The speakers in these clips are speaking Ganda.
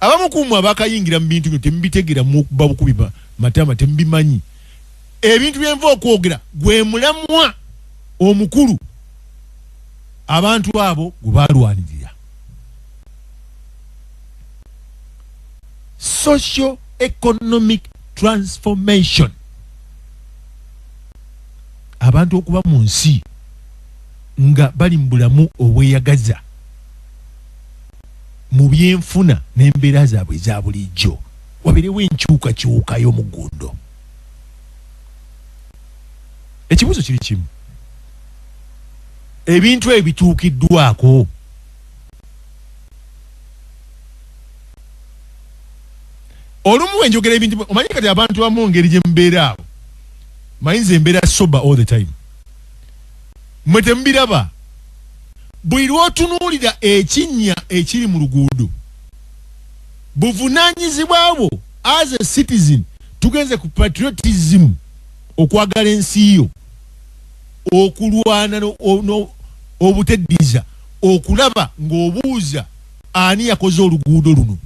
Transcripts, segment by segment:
Abamu ku mmwe abakayingira mu bintu bino temubitegera, mukuba bukubi matama, temubimanyi. Ebintu byenva okwogera gwe mulamwa omukulu abantu abo gwe balwanirira. Social economic transformation, abantu okuba mu nsi nga bali mu bulamu obweyagaza mu byenfuna n'embeera zaabwe eza bulijjo, wabeerewo enkyukakyuka y'omuggundo. Ekibuuzo kiri kimu, ebintu ebituukiddwako olumu wenjogera ebintu, omanyi kati abantu abamu ngeri gye mubeera awo, manyi nze embeera sober all the time, mwe temubiraba. Buli lw'otunuulira ekinnya ekiri mu luguudo, buvunaanyizibwa bwo as a citizen, tugenze ku patriotism, okwagala ensi yo, okulwana obuteddiza, okulaba ng'obuuza ani yakoze oluguudo luno,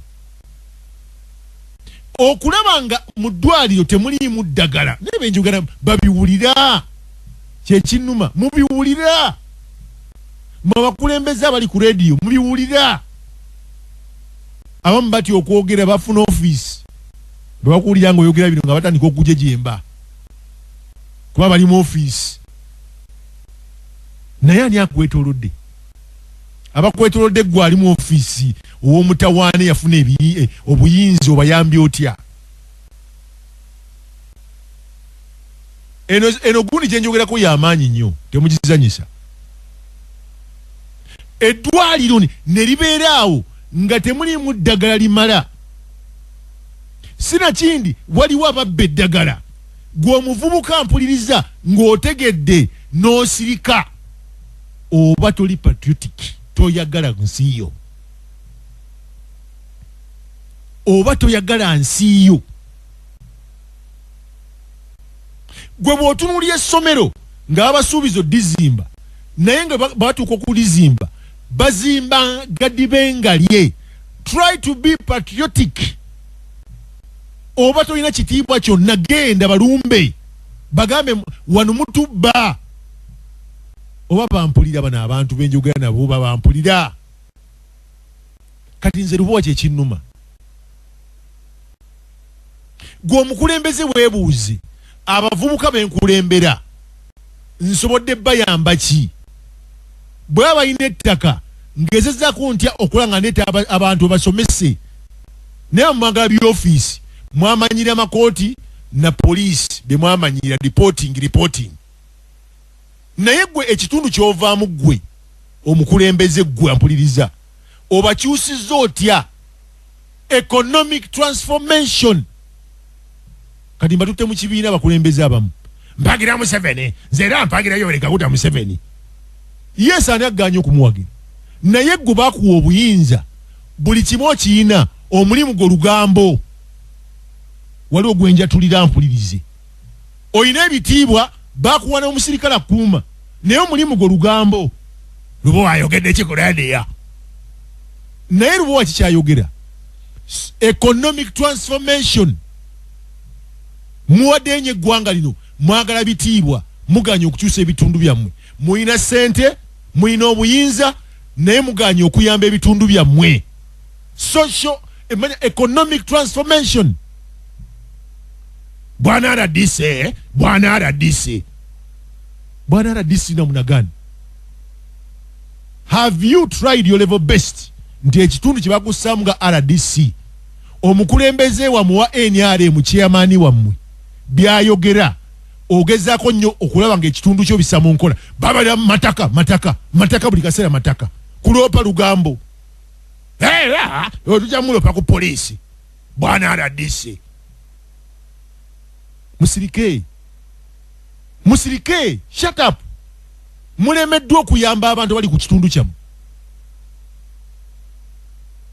okulaba nga mu ddwaliro temuliimu ddagala. Naye benjogera babiwulira, kyekinnuma mubiwulira, mwe abakulembeze abali ku rediyo mubiwulira. Abamu batya okwogera, bafuna ofiisi bwe bakuwulira ng'oyogera bino nga batandika okujejemba kuba bali mu ofiisi. Naye ani akwetoolodde? Abakwetoolodde ggwe ali mu ofiisi ow'omutawaana yafuna obuyinza, obayambye otya? Eno gundi gye njogerako y'amaanyi nnyo, temugizanyisa. Eddwaliro ne libeera awo nga temuliimu ddagala limala, sinakindi waliwo ababba eddagala. Gwe omuvubuka mpuliriza ng'otegedde n'osirika, oba toli patriotic, toyagala nsi yo, oba toyagala nsi yo. Gwe bw'otunuulira essomero nga babasuubiza oddizimba, naye nga batuuka okulizimba bazimba gadibengalye. Try to be patriotic. Oba tolina kitiibwa kyonna, genda balumbe bagambe wano mutubba. Oba bampulira bano abantu benjogera nabo, babampulira. Kati nze Lubowa kyekinnuma, gwe omukulembeze weebuuze, abavubuka benkulembera nsobodde bayamba ki? Bwe baba balina ettaka, ngezezaako ntya okulaba nga ndeeta abantu basomese? Naye mwagala byofiisi, mwamanyira amakooti na poliisi bye mwamanyira, reporting, reporting. Naye gwe ekitundu ky'ovaamu, gwe omukulembeze, gwe ampuliriza, obakyusizza otya? Economic transformation. Kati mbatutte mu kibiina, abakulembeze abamu mpagira Museveni, nze era mpagira Yoweri Kaguta Museveni. Yes, ani aganye okumuwagira? Naye gwe bakuwa obuyinza, buli kimu okiyina, omulimu gwo lugambo. Waliwo gwenjatulira mpulirize, oyina ebitiibwa, bakuwa n'omusirikale akuuma, naye omulimu gwo lugambo. Lubowa ayogedde ki ku radiyo? Naye Lubowa kikyayogera economic transformation. Muwadde enyo eggwanga lino, mwagala bitiibwa, muganye okukyusa ebitundu byammwe. Muyina ssente, muyina obuyinza, naye muganye okuyamba ebitundu byammwe. Social economic transformation. Bwana RDC, bwana RDC, bwana RDC namuna gani? Have you tried your level best nti ekitundu kye bakussaamu nga RDC, omukulembeze wammwe wa NRM, chairman wammwe byayogera, ogezaako nnyo okulaba ng'ekitundu kyo bisa mu nkola? Babalira mataka, mataka, mataka, buli kaseera mataka, kuloopa lugambo, tujja mulopa ku poliisi. Bwana RDC, musirike, musirike, shut up. Mulemeddwa okuyamba abantu abali ku kitundu kyammwe.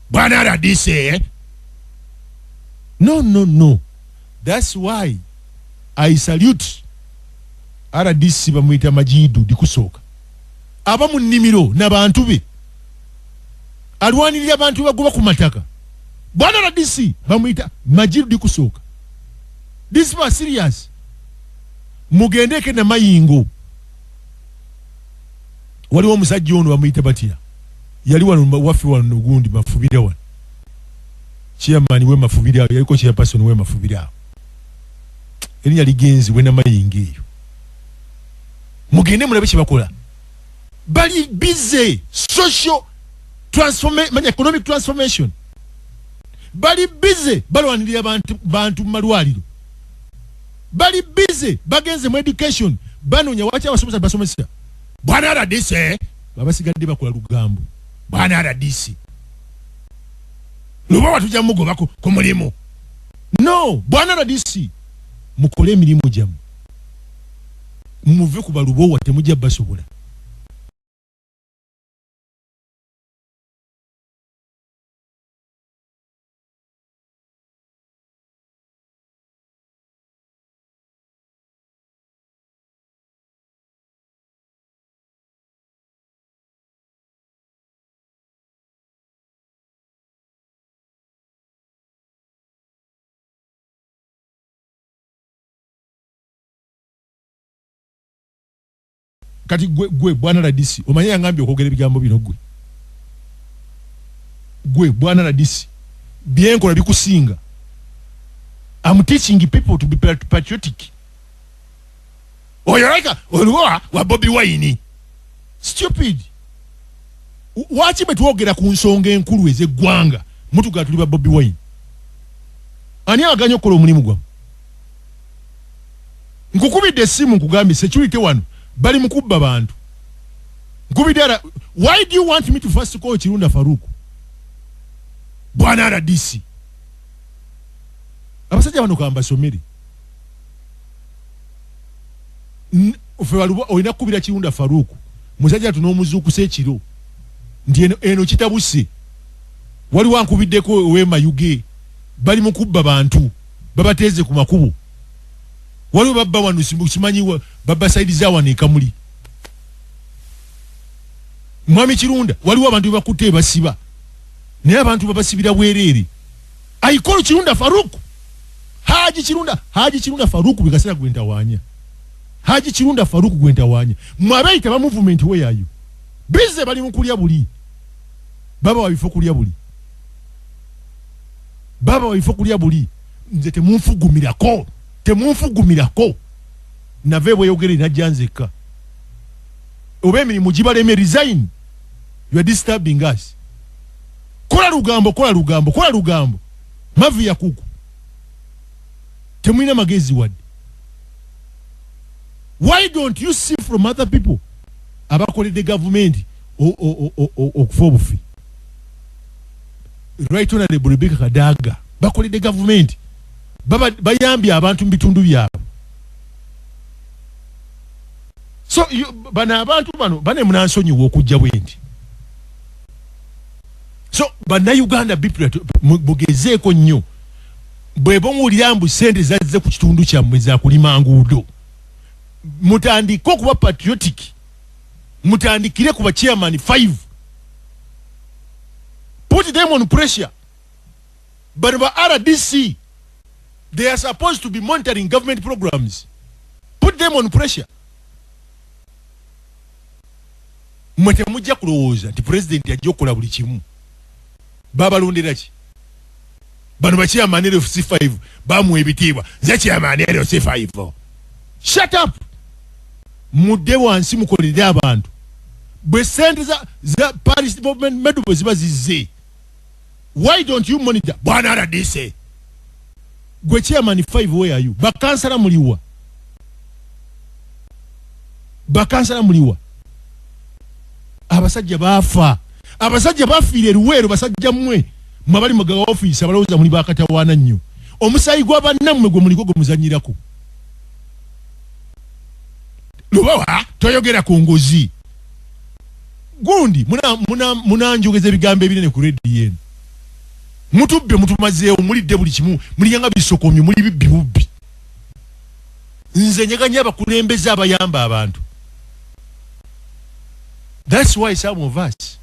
Bwana RDC, no, no, no. That's why I salute RDC, bamuyita Majidu Dikusooka, aba mu nnimiro n'abantu be, alwanirira abantu bagoba ku mataka. Bwana RDC bamuyita Majid Kusooka. This was serious. Mugendeke na Mayingo. Waliwo omusajja ono bamuyita batya, yali wano waffe wano gundi Mafubira wano, chairman we Mafubira, yaliko chairperson we Mafubira, erinnya ligenzi we Namayingo eyo. Mugende mulabe kye bakola. Bali busy social transformation, economic transformation. Bali busy balwanirira bantu mu malwaliro. Bali busy bagenze mu education, banoonya waki abasomesa basomesa. Bwana RDC babasigadde bakola lugambo. Bwana RDC luba tujja mugobako ku mulimu. No, bwana RDC mukole emirimu gyammwe, muve ku balubowa, temujja basobola. Kati gwe bwana RDC omanye yangambye okwogera ebigambo bino. Gwe bwana RDC byenkola bikusinga. I'm teaching people to be patriotic. Oyo like oluwa wa Bobi Wine. Stupid. Waki bwe twogera ku nsonga enkulu ez'eggwanga mutuga tuli ba Bobi Wine? Ani aganya okukola omulimu gwammwe? Nkukubidde essimu nkugambye security wano bali mu kubba bantu. Nkubidde ara, why do you want me to first call Kirunda Farouk? Bwana RDC. Abasajja bano kambasomere. Olina kukubira Kirunda Farouk. Musajja tunomuzuukusa ekiro. Nti eno kitabuse. Waliwo ankubiddeko ow'emayuge. Bali mu kubba bantu. Babateeze ku makubo. Waliwo babba wano simanyi babba saidi za wano ekamuli. Mwami Kirunda waliwo abantu bakutte basiba. Naye abantu babasibira bwereere. I call Kirunda Farouk. Haji Kirunda, Haji Kirunda Farouk bikasera gwentawanya. Haji Kirunda Farouk gwentawanya. Mwabeita ba movement we yayo. Bize bali mukulya buli. Baba wabifo kulya buli. Baba wabifo kulya buli. Nze temunfugumirako. Temunfugumirako. Nave bweyogere najja nzekka. Oba emirimu gibaleme, resign. You are disturbing us. Kola lugambo, kola lugambo, kola lugambo. Mavi ya kuku. Temulina magezi wadde. Why don't you see from other people abakoledde gavumenti okufa obufi? Right Honorable Rebecca Kadaga bakoledde gavumenti, bayambye abantu mu bitundu byabwe. So bano abantu bano bane munansonyiwa okujja bwe nti. So bannayuganda mugezeeko nnyo. Bwe bamuwulira mbu ssente zazze ku kitundu kyammwe za kulima nguudo, mutandike okuba patriotic. Mutandikire ku ba chairman 5. Put them on pressure. Bano ba RDC, they are supposed to be monitoring government programs. Put them on pressure. Mmwe temujja kulowooza nti president ajja okukola buli kimu. Babalondera ki? Bano ba chairman LC5 bamuwa ebitiibwa. Nze chairman LC5. Shut up. Mudde wansi mukolere abantu. Bwe ssente za Parish Development Medal bwe ziba zizze, why don't you monitor? Bwana RDC. Gwe chairman 5, where are you? Bakansala muliwa. Bakansala muliwa. Abasajja baafa. Abasajja bafiira eruweero, basajja mmwe. Mmwe abali mu gaga ofiisi abalowooza muli bakatawaana nnyo. Omusaayi gwa bannammwe gwe muliko gwe muzannyirako. Lubawa toyogera ku nguzi. Gundi munanjogeza ebigambo ebinene ku rediyo eno. Mutubbe mutumazeewo, mulidde buli kimu, muliyanga bisokomyo, muli bibbi bubbi. Nze njaganya abakulembeze abayamba abantu. That's why some of us